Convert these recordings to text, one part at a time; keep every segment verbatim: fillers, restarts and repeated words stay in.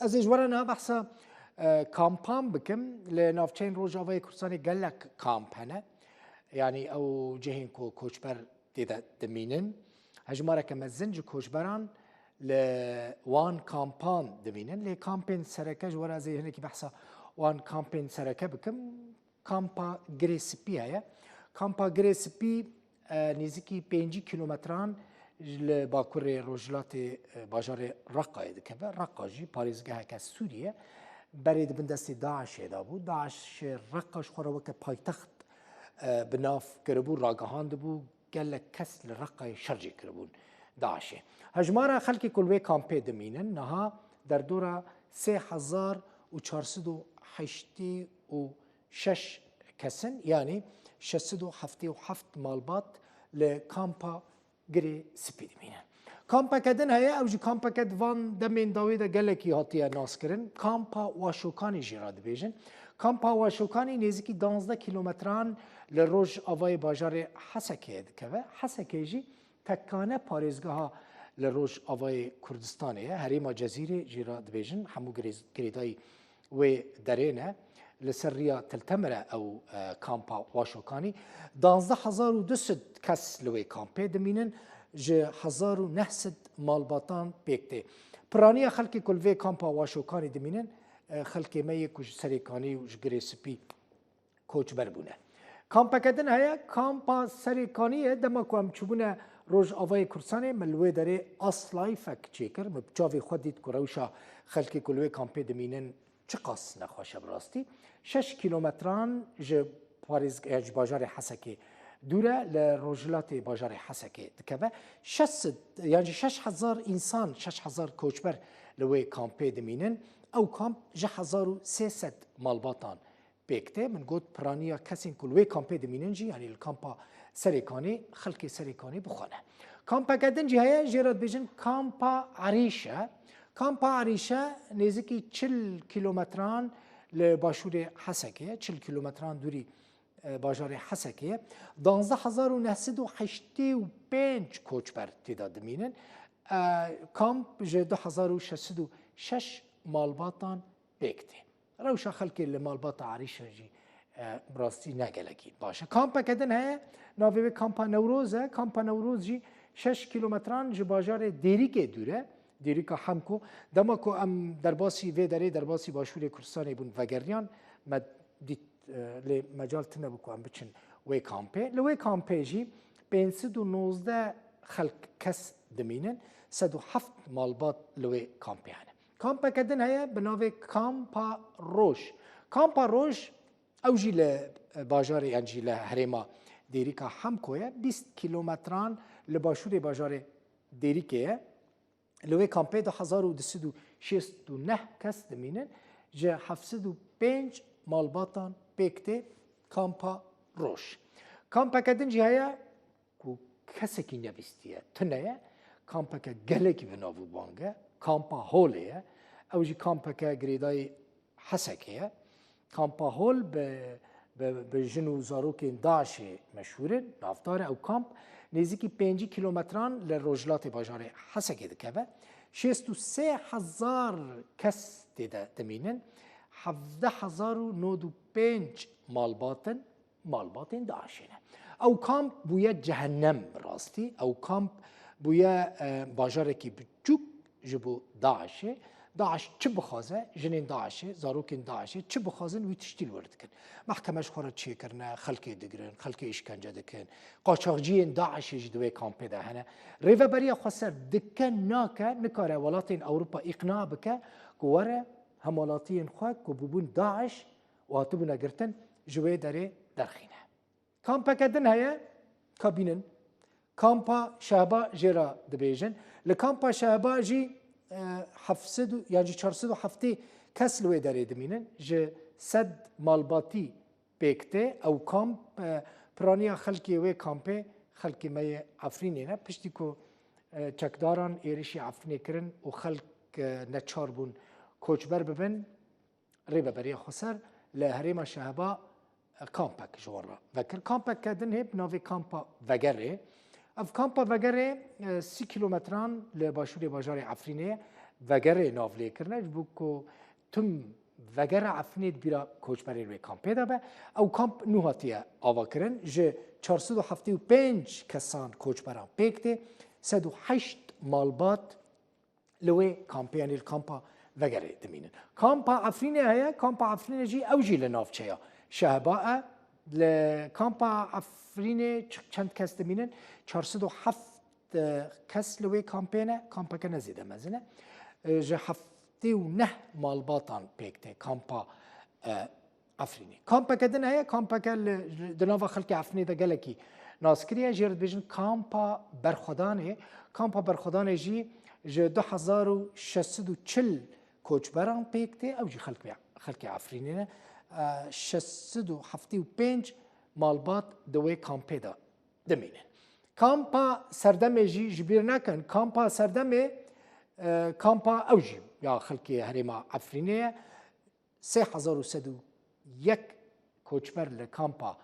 Ez ê ji we re niha behsa, e, kampan bikim. Li navçeyên Rojavayê Kurdistanê gelek kamp hene. Yanî ew cihên ku koçber tê de dimînin. Hejmareke mezin ji koçberan li wan kampan dimînin. Lê kampên sereke ji we re ez ê hinekî behsa wan kampên sereke bikim. Kampa Girê Spî heye. Kampa Girê Spî, e, nêzîkî pêncî kîlometran li bakurê rojhilatê, e, bajarê Reqayê dikeve. Reqa jî parêzgeheke Sûrî ye. Berê di bin destê DAIŞê de bû. DAIŞê Reqa ji xwe re weke paytext, e, bi nav kiribû, ragihandibû. Gelek kes li Reqayê şer jê kiribûn DAIŞê. Hejmara xelkê ku li wê kampê dimînin niha derdora sê hezar û çar sed û heştê û şeş kes in, yanî şeş sed û heftê û heft malbat li kampa Girê Spî dimînin. Kampeke din heye, ew jî kampeke di van demên dawî de gelekî hatiye naskirin. Kampa Waşokanî jê re dibêjin. Kampa Waşokanî nêzîkî duwazdeh kîlometran li rojavayê bajarê Hesekê dikeve. Hesekê jî tekane parêzgeha li rojavayê Kurdistanê ye. Herêma Cezîrê jê re dibêjin. Hemû girêz-, girêdayî wê derê ne. Li ser riya Til Temir e ew, e, kampa Waşokanî. Duwazdeh hezar û du sed kes li wê kampê dimînin, ji hezar û neh sed malbatan pêk tê. Piraniya xelkê ku li vê kampa Waşokanî dimînin, e, xelkê me yê ku ji Serêkanî û ji Girê Spî koçber bûne. Kampeke din heye, kampa Serêkaniyê, dema ku em çûbûne Rojavayê Kurdistanê, min li wê derê aslayîfek çêkir. Min bi çavê xwe dît ku rewşa xelkê ku li wê kampê dimînin çiqas nexweş e bi rastî. Şeş kîlometran ji parêz-, e, ji bajarê Hesekê dûr e, li rojhilatê bajarê Hesekê dikeve. Şeş sed, yan jî şeş hezar însan, şeş hezar koçber li wê kampê dimînin. Ew kamp ji hezar û sê sed malbatan pêk tê. Min got, piraniya kesên ku li wê kampê dimînin jî, yanî li kampa Serêkanê, xelkê Serêkanê bi xwe ne. Kampeke din jî heye, jê re dibêjin Kampa Erîşe. Kampa Erîşe nêzîkî çil kîlometran li başûrê Hesekê ye, çil kîlometran dûrî, e, bajarê Hesekê ye. Duwazdeh hezar û neh sed û heştê û pênc koçber tê de dimînin. E, kamp ji du hezar û şeş sed û şeş malbatan pêk tê. Rewşa xelkê li malbata Erîşe jî, e, bi rastî ne gelekî baş e. Kampeke din heye, navê wê Kampa Newroz e. Kampa Newroz jî şeş kîlometran ji bajarê Dêrikê dûr e. Dêrika Hemko. Dema ku em derbasî vê derê, derbasî Başûrê Kurdistanê bûn, vegeriyan, me dît, e, lê mecal tune bû ku em biçin wê kampê. Li wê kampê jî pênc sed û nozdeh xelk, kes dimînin, sed û heft malbat li wê kampê hene. Kampeke din heye bi navê Kampa Roj. Kampa Roj, ew jî li, e, bajarê, yan jî li herêma Dêrika Hemko ye, bîst kîlometran li başûrê bajarê Dêrikê ye. Li wê kampê du hezar û du sed û şêst û neh kes dimînin, ji heft sed û pênc malbatan pêk tê Kampa Roj. Kampeke din jî heye, ku kesekî nebîstiye, tune ye. Kampeke gelekî bi nav û bang e. Kampa Holê ye. Ew jî kampeke girêdayî Hesekê ye. Kampa Hol bi, bi, bi jin û zarokên DAIŞê meşhûr in, navdar e. Ew kamp nêzîkî pêncî kîlometran li rojhilatê bajarê Hesekê dikeve. Şêst û sê hezar kes tê de dimînin. Hevdeh hezar û nod û pênc malbat in. Malbatên DAIŞê ne. Ew kamp bûye cehennem bi rastî. Ew kamp bûye, e, bajarekî biçûk ji bo DAIŞê. DAIŞ çi bixwaze, jinên DAIŞê, zarokên DAIŞê çi bixwazin, wî tiştî li wir dikin. Mehkeme ji xwe re çêkirine, xelkê digirin, xelkê îşkence dikin. Qaçaxciyên DAIŞê jî di wê kampê de hene. Rêveberiya Xweser dike nake, nikare welatên Ewropa îqna bike ku were hemwelatiyên xwe ku bûbûn DAIŞ û hatibûne girtin, ji wê derê derxîne. Kampeke din heye, ka bînin. Kampa Şehba jê re dibêjin. Li kampa Şehba jî, e, heft sed û, yan jî çar sed û heftê kes li wê derê dimînin. Ji sed malbatî pêk tê. Ew kamp, e, piraniya xelkê wê kampê xelkê me yê Efrînê ne. Piştî ku, e, çekdaran êrişî Efrînê kirin û xelk, e, neçar bûn koçber bibin, Rêveberiya Xweser li herêma Şehba, e, kampek ji wan re vekir. Kampeke din hê bi navê Kampa Vegerê. Ev Kampa Vegerê, e, sî kîlometran li başûrê bajarê Efrînê ye. vegerê nav lê kirine, ji bo ku tim vegera Efrînê di bîra koçberên wê kampê de be. Ew kamp nû hatiye avakirin. Ji çar sed û heftê û pênc kesan koçberan pêk tê, sed û heşt malbat li wê kampê, yanî li kampa vegerê dimînin. Kampa Efrînê heye, kampa Efrînê jî ew jî li navçeya Şehba e. Li kampa Efrînê çi-, çend kes dimînin? Çar sed û heft kes li wê kampê ne, kampeke ne zêde mezin e. E, ji heftê û neh malbatan pêk tê kampa, e, Efrînê. Kampeke din heye, kampeke li, di nava xelkê Efrînê de gelekî naskirî ye. Jê re dibêjin kampa Berxwedanê. Kampa Berxwedanê jî ji du hezar û şeş sed û çil koçberan pêk tê. Ew jî xelk, xelkê Efrînê ne. E, şeş sed û heftê û pênc malbat di wê kampê de dimînin. Kampa Serdemê jî ji bîr nekin. Kampa Serdemê, e, kampa ew jî ya xelkê herêma Efrînê ye. Sê hezar û sed û yek koçber li kampa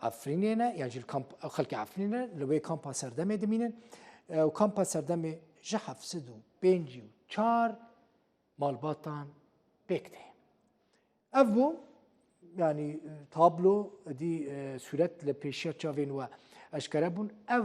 Efrînê ne, yan jî li kamp, xelkê Efrînê ne, li wê kampa Serdemê dimînin. E, û kampa Serdemê ji heft sed û pêncî û çar malbatan pêk tê. Ev bû, yanî, e, tablo, dî, e, sûret li pêşiya çavên we eşkere bûn. Ev